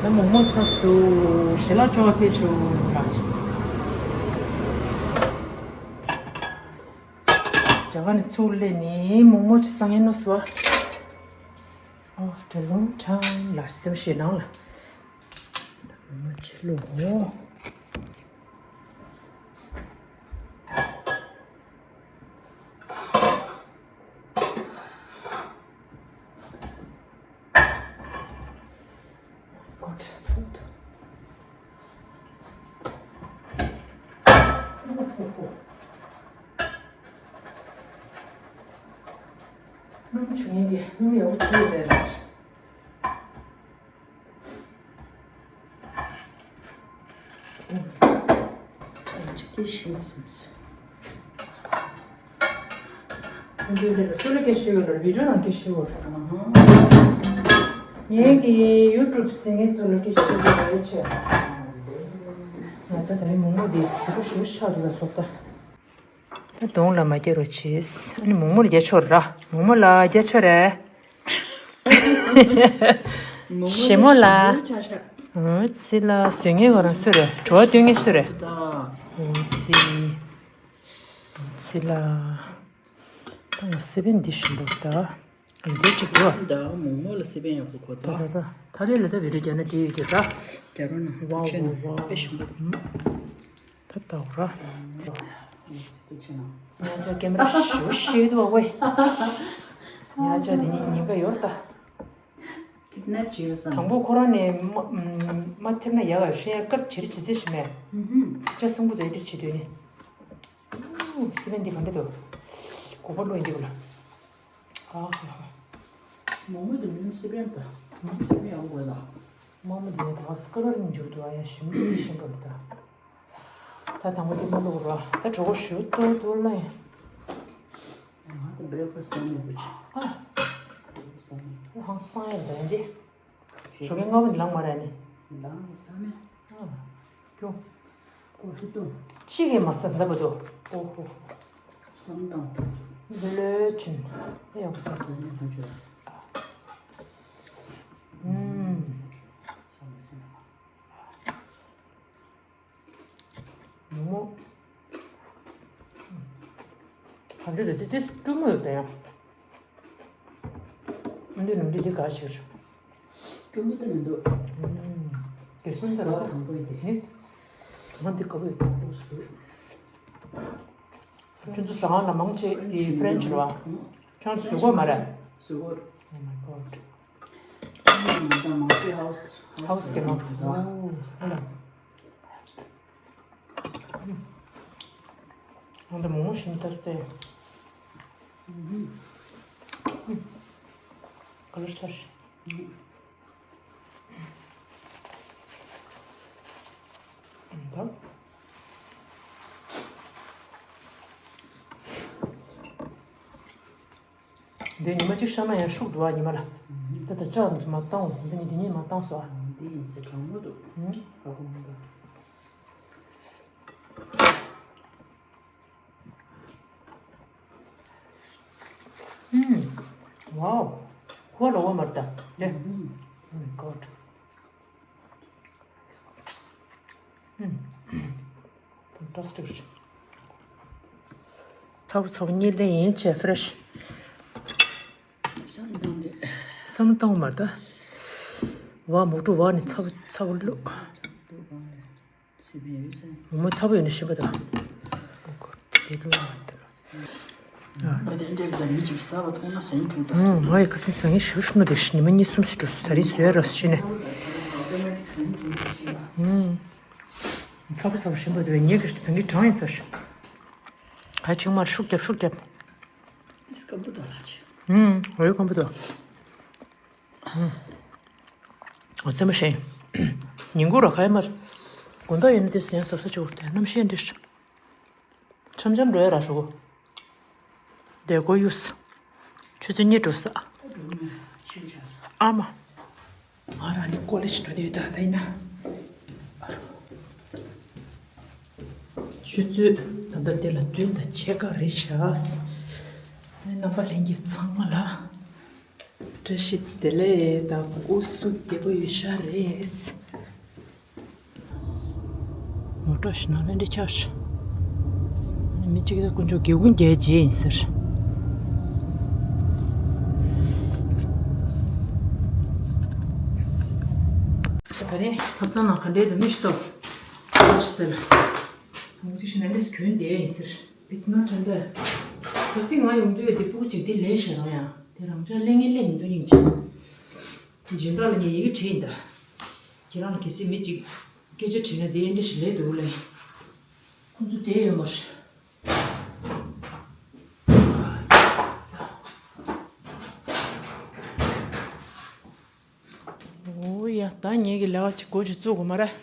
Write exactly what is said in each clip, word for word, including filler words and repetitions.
ད་མོག་མོག་ཚ་སུ་ཞལ་ལག་བཅོ་བ་ཕེབས་ཤོག་ལགས། རྒྱ་གར་ནས་ཚུར་སླེབས་ནས་མོག་མོག་ཅིག་བཟོ་མཁན་ནོ་སུ་བ། After long time ལ་སེམས་ཤེས་ནང་ལ། མོག་མོག་ཅིག་བླུགས་འོ། སྒོ་ཁྲལ་ཚོགས་འདུ། སྣུམ་བྱུང་ཡིན་གྱི་སྣུམ་ཡག་པོ་བྱུང་ཡོད་པས་རེད། ཅིག་གིས་ཤེས་སོང་ཟེར། འདི་འདི་ལ་སུ་ལ་སྐད་ཤེས་ཡོད་ལ་བི་ཌིའོ་ནང་སྐད་ཤེས་ཡོད། ངའི་གི་ཡུ་ཊུབ་ཟིན་མཁན་ཚོ་ལ་སྐད་ཤེས་ཡོད་རེད་ཆེ། ང་ད་ད་རིང་མོག་མོག་འདི་རྫི་པོ་ཞེ་པོ་ཆགས་འདུག་ལ་སོགས་ད། ད་གདོང་ལ་མ་རྒྱག་རོགས་བྱེད། ཨ་ནི་མོག་མོག་ལ་རྒྱག་ཆོག་ར། མོག་མོག་ལ་རྒྱག་ཆོག་རེད། ཞི་མོ་ལ། འོ་ཙི་ལ་བཟོས་ངེས་ཁོ་རང་སུ་རེད། བྲོ་བ་སྟོན་ངེས་སུ་རེད། འོ་ཙི། འོ་ཙི་ལ། ད་ང་སི་པན་འདི་བཞིན་འདུག་ད། ལ་དེ་གཅིག་འདུག་ད་མོག་མོག་ལ་སི་པན་ཡག་པོ་གོ་ད། ད་ད་ད་ད་རེས་ལ་ད་བི་ཌིའོ་རྒྱག་ན་འགྲིག་ཡོད་ཀྱི་ར། རྒྱག་རོགས་གནང་། ཝའོ་ཐུགས་རྗེ་གནང་། ཝའོ། དཔེ་ཞིམ་པོ་འདུག་ད་ལྟ་འོ་ར། ཐུགས་རྗེ་གནང་། ཉ་ཅག་ཀེམ་ར་ཞུ་ཞུ་འདུག་ཝེ། ཉ་ཅག་དེ་ཉིན་ཉིན་ཀ་ཡོར་ད། ཀིཌ་ནེབ་བྱས་ཡོད་བསམ། དང་པོ་ཁོ་རང་ནས་མ་མ་ཐེབས་ན་ཡག་ག་ཧྲེ་ཡ་སྐར་བྱེད་རེ་བྱེད་ཚེ་ཞིག་མེད། ཅ་གསུང་གི་འདུག་ཨེ་དེ་བྱེད་དུས་ནི། སི་པན་འདི་ག་འདྲ་འདུག་གོ་པ་བླུགས་ཡིན་འདི་བ་ལ། ཨ་ཧ་ཧ། མོག་མོག་དེ་མིན་སི་པན་པ། སི་པན་ཡག་པོ་ལ། མོག་མོག་དེ་ད་སྐར་རིང་འཇུག་འདུག་ཨ་ཡ་ཞིམ་པོ་ཞིམ་པོ་རེད་ད། ད་དང་པོ་དེ་མ་བླུགས་ར། ད་གྲོད་ཁོག་ཞུ་ཏོ་ཏོ་ལ་ཡ། ང་ད་བྷི་རེག་ཕ་སི་ཟ་མེད་པ་ཅི། ཨ། བྷི་རེག་ཕ་སི་ཟ་མེད། ཨུ་ཧང་སང་ཡ་ད་ཡ་འདི། ཞོགས་ཀས་སྔ་པོ་འདི་ལངས་མ་ར་ནི། ལངས་ཟ་མེད། ཨ། ཀྱོ། ཀོ་ཧྥི་བཏུང་། གཅིག་གིས་མ་ཟ་ཟླ་བ་དོ། ཨོ་ཧོ། བསམ་བཏང་། ལོ་ལོ་ཆུན། ཨེ་ཡག་པོ་ཟ། ཟ་ནས་ཐོན་ཆོག་ཨུམ། མོག་མོག་ག་འདྲ་རེད་དེ། དེ་སྐྱུར་མོ་ཡོད་དེ་ཡང་། འདི་ནམ་འདི་འདི་ག་ཕྱིར། སྐྱུར་མོ་དེ་མི་འདུག་དེ་སོང་ས་ར་དང་པོ་ཡིན་དེ། ནི། ང་འདི་དཀར་པོ་ཡོད་དེ་ལོ་སུ། ཁྱོད་ཚོ་ཟ་ཁང་ལ་མང་ཆེ་དེ་ཕ་རེན་ཆི་རེད་བ། ཁྱོད་ཚོ་ཟ་གོ་མ་རེད། ཟ་གོ། Oh my god། ང་ད་མང་ཆེ་ཧའུ་སི་ཧའུ་ཧའུ་སི་གི་མང་ཆེ་འདུག་ཨོ་ཨ་ལ། ང་ད་མོག་མོག་ཞིམ་ཐག་སྟེ། ཀ་ལར་ཆར། ད། འདི་ཉི་མ་གཅིག་བཤམས་ན་ཡང་ཤུགས་འདུག་ཨ་ཉི་མ་ལ། ད་ད་ལྕགས་འདི་མ་བཏང་འོ། འདི་ནི་འདི་ཉིད་མ་བཏང་སོ་ཨ། འདི་ཡིན་ཟེར་གྲང་མོ་འདུག་ཧ་གོ་མི་འདུག་ཨུམ། ཝའོ། ཁོ་ལོ་བ་མར་ད། ལེ། Oh my god། ཨུམ། Fantastic། ཚ་པོ་ཚ་པོ་གཉིས་ལེན་ཡིན་བྱས་ཕ་རེ་ཤི། བསམ་བཏང་དུས། བསམ་བཏང་མར་ད། ཝ་མོག་ཀྲུ་ཝ་ནི་ཚ་པོ་ཚ་པོ་བླུགས། སི་པན་ཡོད་ཟེར། མོག་མོག་ཚ་པོ་ཡོད་ན་ཤི་པ་དང་། ཨོ་ཁོ་དེ་ལོ་ཡང་དེ་ལ། ཨ་དེ་འདྲ་ལ་མི་གཅིག་ཟ་བ་མཐོང་ན་ཟ་ཡིན་འགྲོ་འདུག་ཨང་། ང་ཡི་ཁ་སང་ཟ་ངེས་ཞུ་ཞུ་ན་དེ་ཉི་མ་གཉིས་གསུམ་ཞིག་འགྲོ་སོང་། ད་རིང་བཟོས་ར་སོ་ཤི་ནས། ཨང་། ཚ་པོ་ཚ་པོ་ཞིམ་པོ་དེ་བས་ངས་ཀྱི་ད་གིན་གྲང་ཡིན་ཚ་ཤི། ག་ཅིག་མར་ཤུགས་རྒྱབ་ཤུགས་རྒྱབ། དེ་སྐམ་པོ་དང་ལ་ཆེ། ཨང་། འོ་ཡོད་སྐམ་པོ་དང་། ཨང་། འོ་རྩེད་མོ་ཤེས། ཉིན་གུང་ར་ཁ་ཡ་མར། དགོང་དག་ཡིན་ན་དེ་ཟན་ཟབ་ས་ཆེ་བོ་དེ་གནམ་གཤིས་འདྲ་ཞིག་འཆམ་འཆམ་འགྲོ་ཡ་ར་ཧྲུ་གུ། དེ་གོ་ཡུས། ཆུ་ཚོད་གཉིས་འགྲོ་ས། ཨ་མ། ང་རང་ནི་ཀོ་ལེ་ཇི་འགྲོ་དུས་ད་ལྟ་ཡིན་ན། ཆུ་ཚོད་ད་ལྟ་དེ་ལ་བདུན་དང་ཕྱེད་ཀ་རེད་ཤག་རྣམ་པ་ལྷན་རྒྱས་ཚང་མ་ལ། བཀྲ་ཤིས་བདེ་ལེགས། ད་སྐུ་གཟུགས་བདེ་པོ་ཡོད་ཤག་རེད། མོ་ཊ་ཞིག་ནང་ལ་འདྲ་ཆགས་ཤག་མི་གཅིག་ད་དཀོན་མཆོག་སྒེའུ་ཁུང་བརྒྱད་བརྗེས་ཡིན་ཟེར། ད་རེས་ཐབ་ཚང་ནང་ག་འདྲའི་འདུག་མི་ཤེས་ཏོ། ཟེར། མོ་ཅིག་ཞིག་ནང་འདྲ་གྱོན་བསྡད་ཡིན་ཟེར། བིག་ན་དྲན་པས། ཁ་སང་ང་ཡོང་དུས་དེ་སྤུ་གུ་གཅིག་དེ་ལས་ཤ་རང་ཡང་དེ་རང་ཅག་ལས་ངན་ལས་མི་འདུག་སྙིང་རྗེ། སྦྱིན་བདག་ལ་ངས་ཡི་གེ་བྲིས་ཡིན་ད། ཁྱེད་རང་ལ་གལ་སྲིད་མི་གཅིག་སྐད་ཆ་དྲིས་ན་དེ་འདྲ་ཞིག་ལས་འདུག་ལས། ཁོང་ཚོ་དེ་ཡོད་མ་རེད། འོ་ཡ། ད་ངེད་ཀྱི་ལས་ཀ་ཅིག་འགོ་ཅིག་བཙུགས་དགོས་མ་རེད།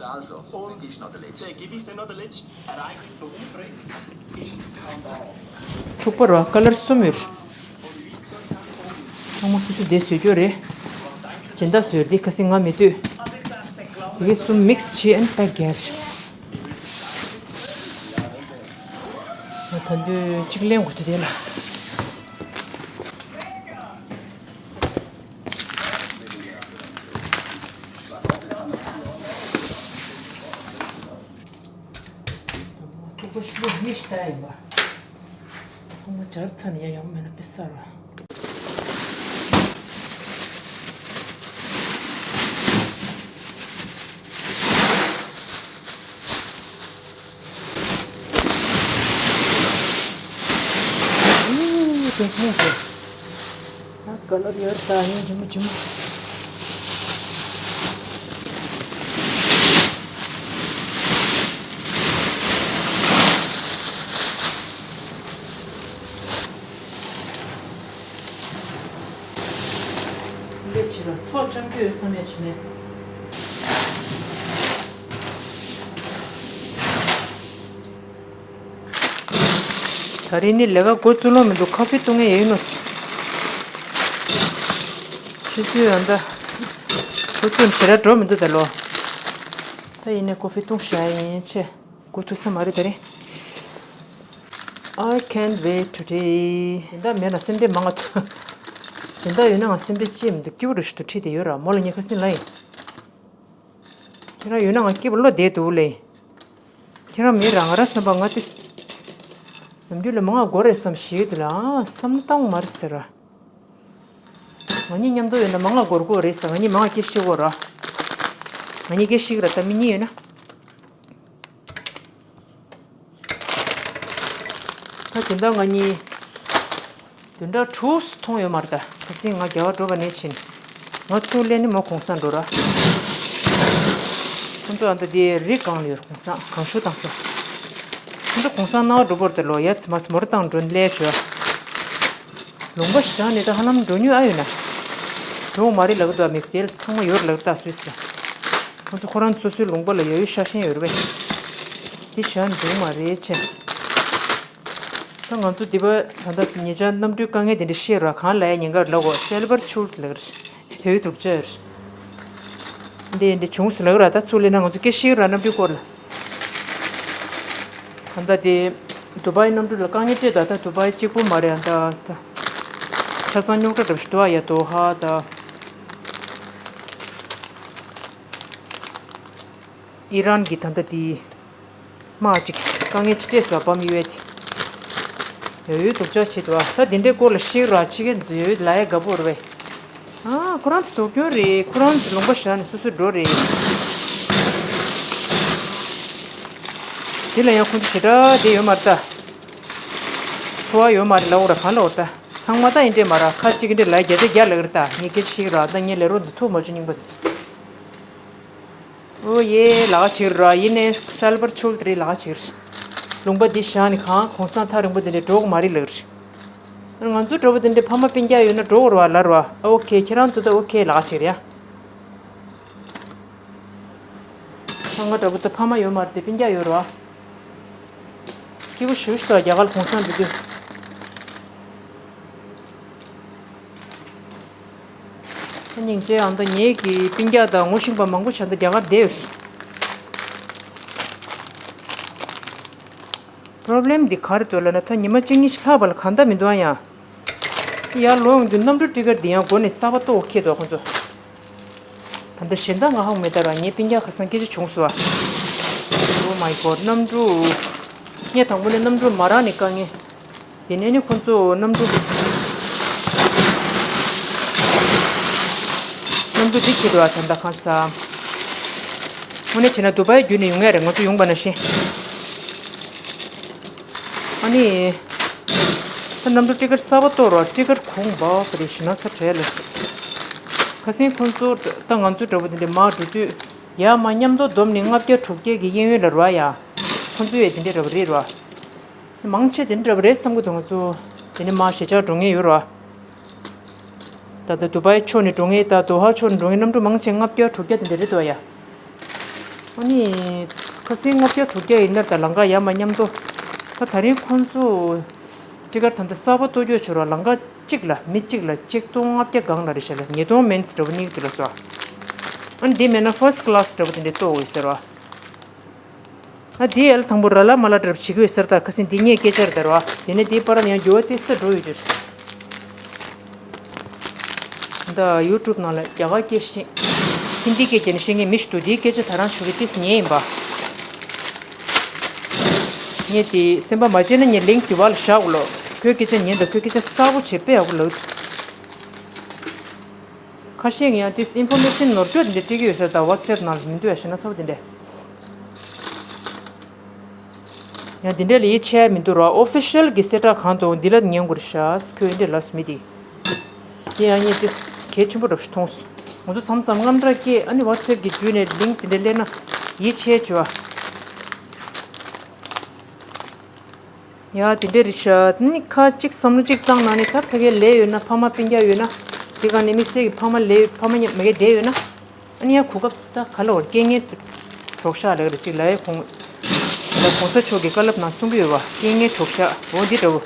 Also, und ist noch der letzte. Gebe ich dir noch den letzten Ereignis, wo aufregend ist es Skandal. ཕྱུག་པོ་ར་ཀ་ལར་གསུམ་ཡོད། ཚང་མ་སོ་སོ་དེ་བཟོས་རྒྱུ་རེད། སྦྱིན་བདག་བཟོས་དེ་ཁ་སང་ང་མེད་དུས། དེ་གའི་གསུམ་མིག་སི་བྱས་ཨན་པེག་རྒྱག་ང་ད་དུང་གཅིག་ལེན་དགོས་དུས་དེ་ལ། ཐུག་པ་ཤུ་གུ་མི་ཤི་ད་ཡིན་པ། ཚང་མ་སྦྱར་ཚར་ནས་ཡ་ཡོང་མེད་ན་དཔེ་གསར་བ། ཨུ། དེ་ཧེ་ཧེ། ཨ། ཀ་ལར་ཡོད་ད་ཡིན་ཇི་མོ་ཇི་མོ། ལས་བྱེད་ལ་ཚོགས་སྤྱང་རྒྱུ་ཡོད་བསམ་ཡ་བྱེད་མེད། ད་རིང་ནི་ལས་ཀ་འགོ་བཙུགས་ལོང་མི་འདུག་ཁ་ཕི་བཏུང་ངེས་ཡིན་ནོ། ཆུ་ཚོད་ཡང་ད། ཁོ་ཚོས་ཞེ་དྲག་འགྲོ་མི་འདུག་ད་ལོ། ད་ཡིན་ནའི་ཀོ་ཕི་བཏུང་བཞག་ཡིན་ཆེ། འགོ་ཐུག་ས་མ་རེད་ད་རིང་། I can't wait today. སྦྱིན་བདག་མེད་ན་སེམས་ཁྲལ་མང་ང་ཐུག་སྦྱིན་བདག་ཡོད་ན་ང་སེམས་ཁྲལ་ཅི་མི་འདུག་སྐྱིད་པོ་རུ་ཞིག་ཏུ་ཁྲིད་དེ་ཡོད་ར་མོ་ལ་ངས་ཁ་སང་ལབ་ཡིན། ཁྱེད་རང་ཡོད་ན་ང་སྐྱིད་པོ་བློ་བདེ་འདུག་ལེ། ཁྱེད་རང་མེད་ར་ང་ར་བསམ་པ་ང་དེ། ནམ་རྒྱུན་ལ་མང་ང་འགོར་རེད་བསམ་ཞིག་དེ་ལ་ཨ་བསམ་བློ་བཏང་མ་རེད་ཟེར་ར། ང་གཉིས་མཉམ་དུ་ཡོད་ན་མང་ང་འགོར་གོ་རེད་ཟེར། ང་གཉིས་མང་ང་སྐད་ཤེས་གོ་ར། ང་གཉིས་སྐད་ཤེས་གི་ར་ད་མི་གཉིས་ཡོད་ན། ད་དེ་འདྲ་ང་གཉིས་བདུན་ཕྲག་དྲུག་ཙམ་མཐོང་ཡོད་མ་རེད་ད། ཁ་སང་ང་རྒྱ་གར་འགྲོ་བ་ནས་ཕྱིན། ང་ཚུར་སླེབས་ནས་མོ་གུང་སེང་འགྲོ་ར། ཁོང་ཚོ་ཨ་མདའ་དེ་རི་སྒང་ལ་ཡོད། གུང་སེང་གངས་ཤུག་བཏང་ས། ཁོང་ཚོ་གུང་སེང་གནང་བ་འགྲོ་བོར་ད་ལོ་ཡ་ཚི་མ་སི་མོ་ར་བཏང་འགྲོ་སླེབས་བྱོས། ལུང་པ་ཞིག་ནས་ད་ཧ་ལམ་འགྲོ་མྱོང་ཨ་ཡོད་ན། འགྲོ་མ་རེད་ལབ་གི་འདུག་མི་དེ་ཚང་མ་ཡོད་རེད་ལབ་གི་ད་སུད་སི་ལ། ཁོང་ཚོ་ཁོ་རང་ཚོ་སོ་སོའི་ལུང་པ་ལ་ཡ་ཡོད་ཤ་ཞེན་ཡོད་རེད་པས། དེ་ཞག་འགྲིག་མ་རེད་ཆེ། ད་ང་ཚོ་འདི་པ་ད་ལྟ་ཉེ་ཆར་གནམ་གྲུའི་དཀའ་ངལ་དེ་འདྲ་བཤད་ར་གང་ལ་ཡ་ཉེན་ཁར་ལབ་གོ་སེལ་བར་ཆུལ་ལབ་རེད། དེའི་དུག་ཅར། འདི་འདི་བྱུང་སོང་ལབ་ར་ད་ཚུར་སླེབས་ན་ང་ཚོ་སྐད་ཤིག་ར་གནམ་གྲུའི་སྐོར་ལ། ད་ལྟ་དེ་དུ་བའི་གནམ་གྲུ་ལ་དཀའ་ངལ་སྤྲད་ད་ད་དུ་བའི་གཅིག་པུ་མ་རེད་ད་ད། ཆ་ཚང་རྙོག་དྲ་འདྲ་ཞིག་འདུག་ཨ་ཡ་དོ་ཧ་ད། ཨི་རན་གྱི་ད་ལྟ་དེ། དམག་ཅིག་དཀའ་ངལ་ཅིག་སྤྲད་སོང་བམ་ཡུ་ཨེ་དེ། ཡ་ཡུལ་སྡུག་ཅག་བྱེད་དུ་ཨ་ད་དེ་འདྲའི་སྐོར་ལ་ཤེས་ར་ཆི་གེ་ཡ་ཡུལ་ལ་ཡ་དགའ་པོ་རེད་པས། ཨ་ཁོ་རང་ཚོ་སྡུག་གྱོན་རེད། ཁོ་རང་ཚོ་ལུང་པ་བཞག་ནས་སོ་སོ་འགྲོ་རེད། དེ་ལ་ཡང་ཁོང་ཚོ་ཞེ་དྲག་བསྡད་ཡོད་མ་རེད་ད། འཚོ་བ་ཡོད་མ་རེད་ལབ་འོ་ར་གང་ལབ་འོ་ད། ཚང་མ་ད་ཡིན་འདྲས་མ་ར་ཁ་གཅིག་གི་འདྲས་ལ་བརྒྱ་ཆ་བརྒྱ་ལབ་གི་རེད་ད། ངས་སྐད་ཆ་བཤད་གི་ར་ད་ངས་ལས་རོགས་ཚོ་ཐུག་མ་བཅུག་རྙིང་པ་དེ་ཚོ། ཨོ་ཡེ་ལག་ཅིག་ར་ཡིན་ནས་སལ་བར་ཆུལ་དེ་རེད་ལག་ཅིག་ར། ལུང་པ་འདི་བཞག་ནས་གང་གུང་སེང་ཐག་རིང་པོ་དེ་འདྲས་འགྲོ་གི་མ་རེད་ལབ་རེད། ང་ཚོ་འགྲོ་བ་དེ་འདྲས་ཕ་མ་སྤུན་ཀྱག་ཡོད་ན་འགྲོ་གི་རེད་བ་ལབ་རེད་བ། ཨོ་ཁེ་ཁྱེད་རང་ཚོ་ད་ཨོ་ཁེ་ལག་ཅིག་རེད་ཡ། ང་འདྲ་པོ་ད་ཕ་མ་ཡོད་མ་རེད་དེ་སྤུན་ཀྱག་ཡོད་རེད་བ། སྐྱིད་པོ་ཞེ་པོ་ཞིག་འདུག་རྒྱ་གར་གུང་སེང་འགྲོ་དུས། ད་སྙིང་རྗེ་ཨང་། ད་ངེད་ཀྱི་སྤུན་ཀྱག་དང་ངོ་ཤེས་པ་མང་པོ་ཞིག་ད་རྒྱ་གར་བསྡད་ཡོད། པོ་རོབ་ལེམ་འདི་ག་རེ་འདུག་ལབ་ན་ད་ཉི་མ་གཅིག་གཉིས་ཤིག་ལྷག་པ་ལ་གང་ལྟར་མི་འདུག་ཨ་ཡ། ཡར་ལོངས་ཡོང་དུས་གནམ་གྲུ་ཊི་ཀེཊ་འདི་ཡང་སྒོ་ནས་གསར་པ་གཏོར་ཁེལ་འདུག་ཁོང་ཚོ། ད་ལྟ་གཞན་དག་ང་ཧ་གོ་མེད་ད་ར། ངའི་སྤུན་ཀྱག་ཁ་སང་སྐད་ཆ་བྱུང་སོང་ཨ། Oh my god། གནམ་གྲུ། ངས་དང་པོ་ནས་གནམ་གྲུ་མ་རག་ནས་དཀའ་ངལ། དེ་ནས་ནི་ཁོང་ཚོ་གནམ་གྲུ། གནམ་གྲུ་འདི་ཁེལ་འདུག་ཨ། ད་ལྟ་ཁ་སང་། དངོས་གནས་བྱས་ན་དུ་བའི་བརྒྱུད་ནས་ཡོང་ཡ་རེད། ང་ཚོ་ཡོང་པ་ནང་བཞིན། ཨ་ནི། ད་གནམ་གྲུ་ཊི་ཀེཊ་གསར་པ་གཏོར་རོགས། ཊི་ཀེཊ་གོང་འབབ་པ་རེད། ཞེ་ན་ཚ་བྲལ་ལ་སོ། ཁ་སང་ཁོང་ཚོ་ད་ང་ཚོ་འདྲ་པོ་དེ་འདྲ་མར་འགྲོ་དུས་ཡར་མར་མཉམ་དུ་བསྡོམས་ནས་ལྔ་བརྒྱ་དྲུག་བརྒྱ་གི་གཡས་གཡོན་ལ་རོ་ཡ། ཁོང་ཚོ་ཡས་དེ་འདྲ་འདྲ་པོ་རེད་རོ། མང་ཆེ་དེ་འདྲ་འདྲ་པོ་རེད་བསམ་གི་འདུག་ང་ཚོ་དེ་ནས་མར་གཞིས་ཆགས་འགྲོ་མཁན་ཡོད་རོ། ད་ལྟ་དུ་བའི་ཕྱོགས་ནས་འགྲོ་མཁན་དང་དོ་ཧ་ཕྱོགས་ནས་འགྲོ་མཁན་གནམ་གྲུ་མང་ཆེ་ལྔ་བརྒྱ་དྲུག་བརྒྱ་དེ་འདྲ་རེད་འདུག་ཡ། ཨ་ནི། ཁ་སང་ལྔ་བརྒྱ་དྲུག་བརྒྱ་ཡིན་ན་ད་ལམ་ཁ་ཡར་མར་མཉམ་དུ། ད་ད་རིང་ཁོང་ཚོ་ཊི་ཀེཊ་ད་ལྟ་གསར་པ་གཏོར་རྒྱུ་བྱོས་རོགས། ལམ་ཁ་གཅིག་ལ་མི་གཅིག་ལ་ཆིག་སྟོང་ལྔ་བརྒྱ་སྒང་ལ་རེད་ཤག་ལ། ཉིས་སྟོང་མིན་ཙམ་འདྲ་པོ་གཉིས་ཀྱི་ལ་སོ། ཨ་ནི་འདི་མེད་ན་ཕར་སི་ཊི་ཀི་ལ་སི་འདྲ་པོ་དེ་འདྲས་གཏོར་དགོས་ཟེར་བ། ཨ་འདི་ཡལ་དང་པོ་ར་ལ་མ་ལ་འདྲ་པོ་བྱེད་ཀྱི་ཡོད་ཟེར། ད་ཁ་སང་འདི་ངས་སྐད་ཆ་རེད་ད་རོ། དེ་ནས་འདིའི་བར་ལ་ཡང་འགྱུར་བ་ཏོག་ཙམ་འགྲོ་ཡོད་རེད། ད་ཡུ་ཊུབ་ནང་ལ་རྒྱ་གར་སྐད་བཤད། ཧིན་དི་སྐད་བརྒྱབ་ནས་བཤད་མཁན་མི་ཞིག་འདུག་དེའི་སྐད་ཆ་ད་རང་ཞུ་གི་ཏོག་ཙམ་ཉན་ཡིན་པ། ངས་དེ་སེམས་པ་མ་བརྗེད་ན་ངས་ལིང་ཀི་དེ་བར་ལ་བཞག་དགོས་ལོ། ཁོའི་སྐད་ཆ་ཉན་དང་། ཁོའི་སྐད་ཆ་གསལ་པོ་བྱས་དཔེ་ཡག་པོ་ལབ་འདུག་ཁ་ཤས་ཀྱིས་ཡང་ཏོག་ཙམ་ཨིན་ཕོར་མེ་ཤན་ནོར་སྐྱོན་དེ་འདྲ་སྤྲད་ཀྱི་ཡོད་ས་རེད། ད་ཝ་ཊི་སེབ་ནང་ལ་མི་འདུག་ཡ། ཞེ་ན་ཚ་པོ་དེ་འདྲ། ཡང་འདི་འདྲ་ལ་ཡིད་ཆེས་མི་འདུག་ར། ཨོ་ཕི་ཤལ་གྱི་གསལ་བསྒྲགས་གང་འདུག་འདི་ལ་ཉན་དགོས་རེད་ཤག་ཁོས་འདི་འདྲ་ལབ་སོང་མི་དེ། དེ་ཡང་ངས་དེ་གལ་ཆེན་པོ་འདྲ་པོ་ཞིག་མཐོང་སོང་། ང་ཚོ་མཚམས་མཚམས་དངངས་སྐྲག་སྐྱེ། ཨ་ནི་ཝ་ཊི་སེབ་གི་བརྒྱུད་ནས་ལིང་ཀི་དེ་འདྲ་སླེབས་ན་ཡིད་ཆེས་བྱོས་ཨ། ཡ་དེ་འདྲ་རེད་ཤག་ནི་ཁ་ཅིག་བསམ་བློ་ཅིག་བཏང་ན་ནི། ད་ཕ་གིར་ལས་ཡོད་ན། ཕ་མ་སྤུན་ཀྱག་ཡོད་ན། དེ་ག་ནས་དམིགས་བསལ་གྱི་ཕ་མ་ལས་ཕ་མ་མཉམ་མ་གིར་བསྡད་ཡོད་ན། ཨ་ནི་ཡང་གོ་སྐབས་སུ་ད་ག་ལ་བར་རྐྱེན་ངན་གྲོགས་ཤག་ལབ་ཀྱི་རེད། ཅིག་ལབ་ཡ་གོང་། ད་གོང་ས་མཆོག་གི་བཀའ་སློབ་ནང་གསུང་གི་ཡོད་པ། རྐྱེན་ངན་གྲོགས་ཤག་འོ་འདི་འདྲ་བོ།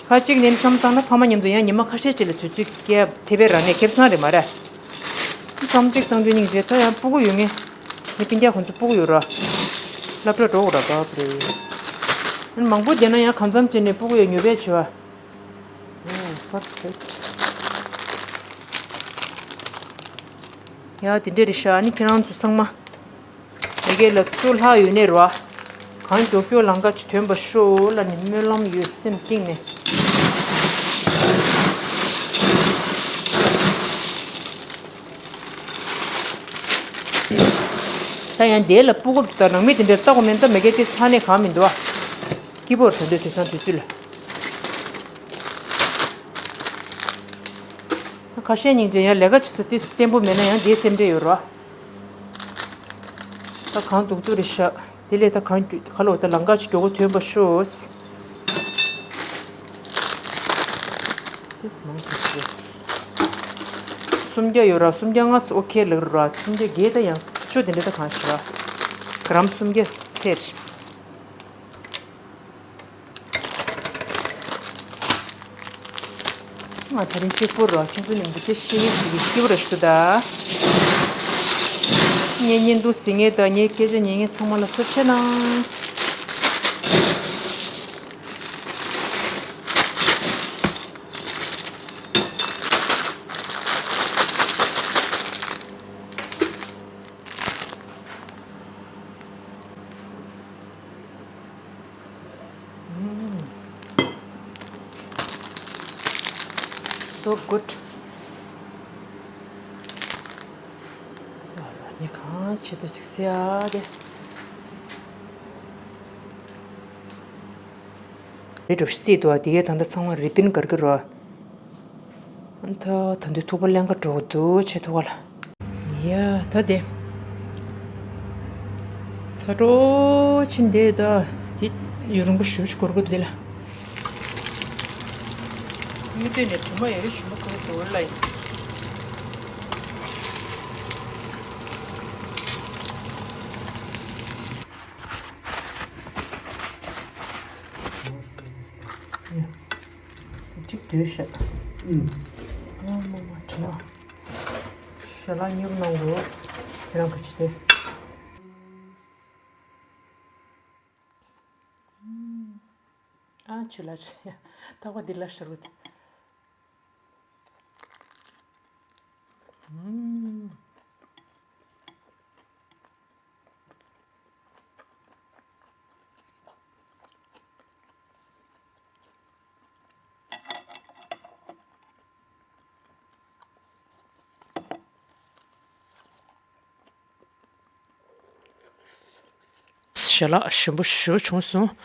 ཁ་ཅིག་ནས་བསམ་བཏང་ན་ཕ་མ་མཉམ་དུ་ཡང་ཉི་མ་ཁ་ཤས་ཅིག་ལ་དུས་ཚོད་བསྐྱལ་ཐེབས་པའི་ར་ནས་ཁེ་བཟང་རེད་མ་རེད། བསམ་གཞིག་བཏང་རྒྱུ་སྙིང་རྗེ། ད་ཡང་སྤུ་གུ་ཡོད་མཁན། ངའི་སྤུན་ཀྱག་ཁོང་ཚོ་སྤུ་གུ་ཡོད་ར། སློབ་གྲྭ་འགྲོ་དགོས་ར་ག་བ་རེད། མང་པོ་བསྡད་ན་ཡང་གང་འཚམ་བྱས་ནས་སྤུ་གུ་ཡོད་ཉོ་བས་བྱེད་བ། ཡ་དེ་འདྲ་རེད་ཤག་ཨ་ནི་ཁྱེད་རང་ཚོ་ཚང་མ། མ་གིར་ལ་གཙོ་ལྷག་ཡོད་ནའི་རོ། གང་མགྱོགས་མགྱོགས་ལམ་ཁ་ཅིག་ཐོན་པ་ཤོག་ལབ་ནས་སྨོན་ལམ་ཡོད་སེམས་གཏིང་ནས། ད་ཡང་དེ་ལ་སྤུ་གུ་དང་ནང་མི་དེ་འདྲ་ལྟ་དགོས་མིན་ད་མ་གིར་དེ་ས་གནས་གང་མི་འདུག་ཨ། སྐྱིད་པོ་རེད་ད་དུས་ཚང་དུས་ཚོད་ལ། ཁ་ཤས་སྙིང་རྗེ། ཡང་ལས་ཀ་བྱེད་ས་དེ་བརྟན་པོ་མེད་ན་ཡང་དེའི་སེམས་ཁྲལ་ཡོད་རོ། ད་གང་སྡུག་སྡུག་རེད་ཤག་དེ་ལས་ད་གང་རྒྱུ་ག་ལོ་ད་ལམ་ཁ་ཅིག་མགྱོགས་པོ་ཐོན་པ་ཤོག་དེ་མང་དུ་ཞུ། སུམ་བརྒྱ་ཡོད་ར། སུམ་བརྒྱ་ལྔ་ཙམ་ཨོ་ཁེ་ལབ་ར། སུམ་བརྒྱ་བརྒྱད་ད་ཡང་ཆུ་དེ་འདྲ་ད་གང་ཞུ་ར། གྲམ་སུམ་བརྒྱ་ཚེར། ང་དེ་རིང་གཅིག་པུ་རོ། ཁྱོད་ཚོ་ནི་འདི་ཚེ་ཤེས་ཡོན་ཞིག་གི་སྐྱིད་པོ་ར་ཞིག་ཏུ་གདའ། ངའི་བརྙན་ཐུང་གཟིགས་མཁན་དང་ངའི་སྐད་ཆ་ཉན་མཁན་ཚང་མ་ལ་ཐུགས་རྗེ་གནང་། So good. ཉེ་གང་ཆེད་དུ་ཅིག་སེ་ཨ་དེ། རེད་འགྲོ་སྲིད་དོ། དེ་གའི་ད་ལྟ་ཚང་མ་རི་པིན་གར་གི་རོ། ད་ད་འདི་ཐུག་པ་ལེན་ག་འགྲོ་འདུག་ཆེ་ཐུག་པ་ལ། ཡ་ད་དེ། ཚ་དྲོ་ཕྱིན་དེ་ད། དེ་ཡུན་རིང་པོ་ཞུ་ཞུ་འགོར་གི་འདུག་དེ་ལ། ཡུལ་སྟོད་ནས་དྲི་མ་ཡོད་རེ་ཞུ་མ་ཁུར་འདུག་ལ་ཡིན། གཅིག་བསྡུས་ཤག་ཨུམ། ཨ་མ་མ་དྲི་མ། ཞལ་ལག་མཉེས་པོ་གནང་དགོས། ཁྱེད་རང་གི་ཅི་སྟེ། ཨ་ཆུ་ལ་ཆུ་ཡ། ཐག་པ་འདི་ལ་ཤར་བུ་དེ། ཞལ་ལག་ཞིམ་པོ་ཞེ་པོ་བྱུང་སོང་།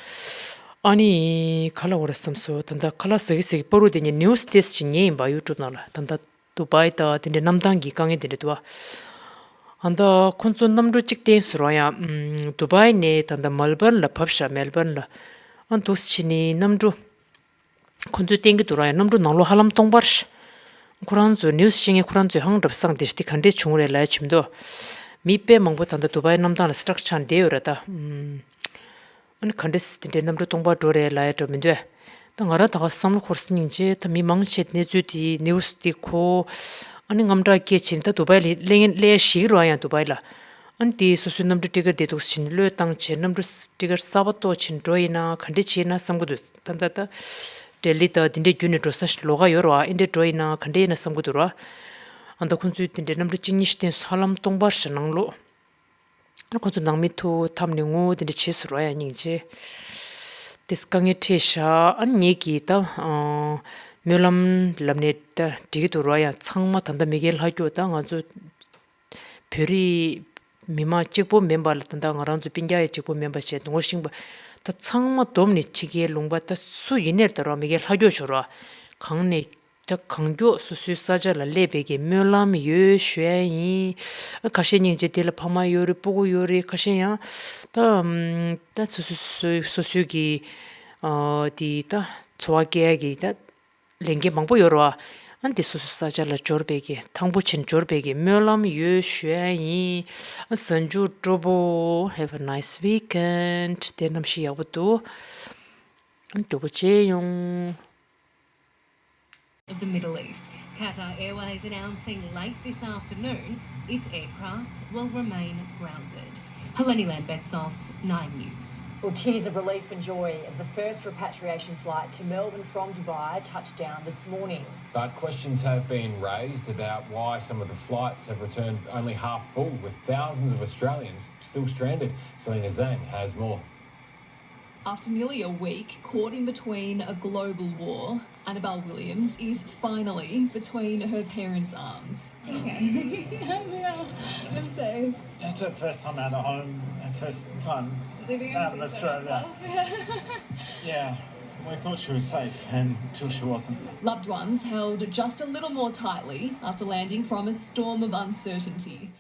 ཨ་ནི་ག་ལབ་དགོས་རེད་བསམ་སོང་། ད་ལྟ་ཁ་ལག་ཟ་གི་ཟ་གི་བར་དུ་དེ་ནས་ནིའུ་སི་དེ་ཅིག་ཉན་ཡིན་པ། ཡུ་ཊུབ་ནང་ལ་ད་ལྟ་དུ་བྷའི་དང་དེ་འདྲའི་གནམ་ཐང་གི་དཀའ་ངལ་དེ་འདྲ་འདུག་བ། ཨ་ད་ཁོང་ཚོ་གནམ་གྲུ་གཅིག་བསྟན་སོང་ར། ཡང་ཨམ་དུ་བྷའི་ནས་ད་ལྟ་མེལ་བྷོན་ལ་བབས་ཤག་མེལ་བྷོན་ལ། ཨ་འདུག་སེ་བྱས་ནས་གནམ་གྲུ། ཁོ་ཚོས་བསྟན་གྱི་འདུག་ར། ཡང་གནམ་གྲུ་ནང་ལོགས་ཧ་ལམ་སྟོང་པ་རེད། ཁོ་རང་ཚོས་ནིའུ་སི་བཤད་མཁན་ཁོ་རང་ཚོས་ཧང་སྒྲ་སང་དེ་ཞིག་དེ་ག་འདྲས་བྱུང་རེད་ལབ་ཡ་བྱེད་མི་འདུག་མི་དཔེ་མང་པོ་ད་ལྟ་དུ་བྷའི་གནམ་ཐང་ལ་སི་ཊག་ཆགས་བསྡད་ཡོད་རེད་ད། ཨུམ། ཨ་ནི་ག་འདྲས་དེ་འདྲའི་གནམ་གྲུ་སྟོང་པ་འགྲོ་རེད་ལབ་ཡ་འདྲ་མི་འདུག་ད་ང་རང་ད་ག་བསམ་བློ་འཁོར་སོང་། སྙིང་རྗེ། ད་མི་མང་ཆེ་གནས་ཚུལ་དེ་ནིའུ་སི་དེ་གོ། ཨ་ནི་དངངས་སྐྲག་སྐྱེས་བྱས་ནས་ད་དུ་བྷའི་ལ་སླེབས་སླེབས་ཤིག་རོ། ཡང་དུ་བྷའི་ལ། ཨ་ནི་དེ་སོ་སོའི་གནམ་གྲུ་ཊི་ཀེཊ་དེ་འདུག་སེ་བྱས་ནས་བློས་བཏང་བྱས། གནམ་གྲུ་ཊི་ཀེཊ་གསར་པ་གཏོང་བྱས་ནས་འགྲོ་ཡིན་ན་ག་འདྲས་བྱས་ཡིན་ན་བསམ་གྱི་འདུག་ད་ད་ད་ལྡི་ལི་དང་དེ་འདྲའི་བརྒྱུད་ནས་འགྲོ་ས་ལོགས་ཀ་ཡོད་རེད་བ། ཨེ་འདྲས་འགྲོ་ཡིན་ན་ག་འདྲས་ཡིན་ན་བསམ་གྱི་འདུག་ར། ཨ་ད་ཁོང་ཚོས་དེ་འདྲའི་གནམ་གྲུ་གཅིག་གཉིས་ཤིག་བསྟན་སོང་། ཧ་ལམ་སྟོང་པ་རེད་ནང་ལོགས། ཁོ་ཚོ་ནང་མི་ཐུག་འཐམས་ནས་ངུ་དེ་འདྲ་བྱས་སོང་ར། ཡང་སྙིང་རྗེ། དེས་དཀའ་ངལ་འཕྲད་ཤག་ཨ་ནི་ངེད་ཀྱིས་ད་ཨ་སྨོན་ལམ་ལབ་ནས་ད་འགྲིག་གི་འདུག་ར། ཡང་ཚང་མ་ད་ལྟ་མི་རྒན་ལྷ་སྐྱོ་ད་ང་ཚོ་བོད་རིགས་མི་མང་གཅིག་པོ་མིན་པ་ལ། ད་ལྟ་ང་རང་ཚོ་སྤུན་ཀྱག་ཡང་གཅིག་པོ་མིན་པ་བྱས་ངོ་ཤེས་པ་ད་ཚང་མ་བསྡོམས་ནས་ཕྱི་རྒྱལ་ལུང་པ་ད་སུ་ཡིན་ནའི་ད་ར་མི་རྒན་ལྷ་སྐྱོ་ཞུ་ར། གང་ནས། ད་གང་མགྱོགས་སོ་སོའི་ས་ཆ་ལ་སླེབས་པའི་གི་སྨོན་ལམ་ཡོད་ཞུ་ཡ་ཡིན། ཁ་ཤས་སྙིང་རྗེ། དེ་ལ་ཕ་མ་ཡོད་རེད། སྤུ་གུ་ཡོད་རེད། ཁ་ཤས་ཡང་ད་ད་སོ་སོ་སོ་སོ་སོའི་གི་ཨ་དེ་ད་འཚོ་བ་སྐྱེལ་ཡ་གི་ད་ལས་འགན་མང་པོ་ཡོད་རེད་བ། ཨ་འདི་སོ་སོའི་ས་ཆ་ལ་འབྱོར་བའི་གི་ཐང་པོ་ཆེན་འབྱོར་བའི་གི་སྨོན་ལམ་ཡོད་ཞུ་ཡ་ཡིན། ཨ་གཟའ་མཇུག་སྤྲོ་པོ། Have a nice weekend. དེ་གནམ་གཤིས་ཡག་པོ་འདུག་ཨ་སྤྲོ་པོ་བྱེད་ཡོང་། Of the Middle East. Qatar Airways announcing late this afternoon its aircraft will remain grounded. Heleni Lambetsos, Nine News. Well, tears of relief and joy as the first repatriation flight to Melbourne from Dubai touched down this morning. But questions have been raised about why some of the flights have returned only half full, with thousands of Australians still stranded. Selena Zhang has more. After nearly a week caught in between a global war, Annabelle Williams is finally between her parents' arms. Okay. I'm safe. It's her first time out of home, her first time living out of Australia. Yeah, we thought she was safe until she wasn't. Loved ones held just a little more tightly after landing from a storm of uncertainty.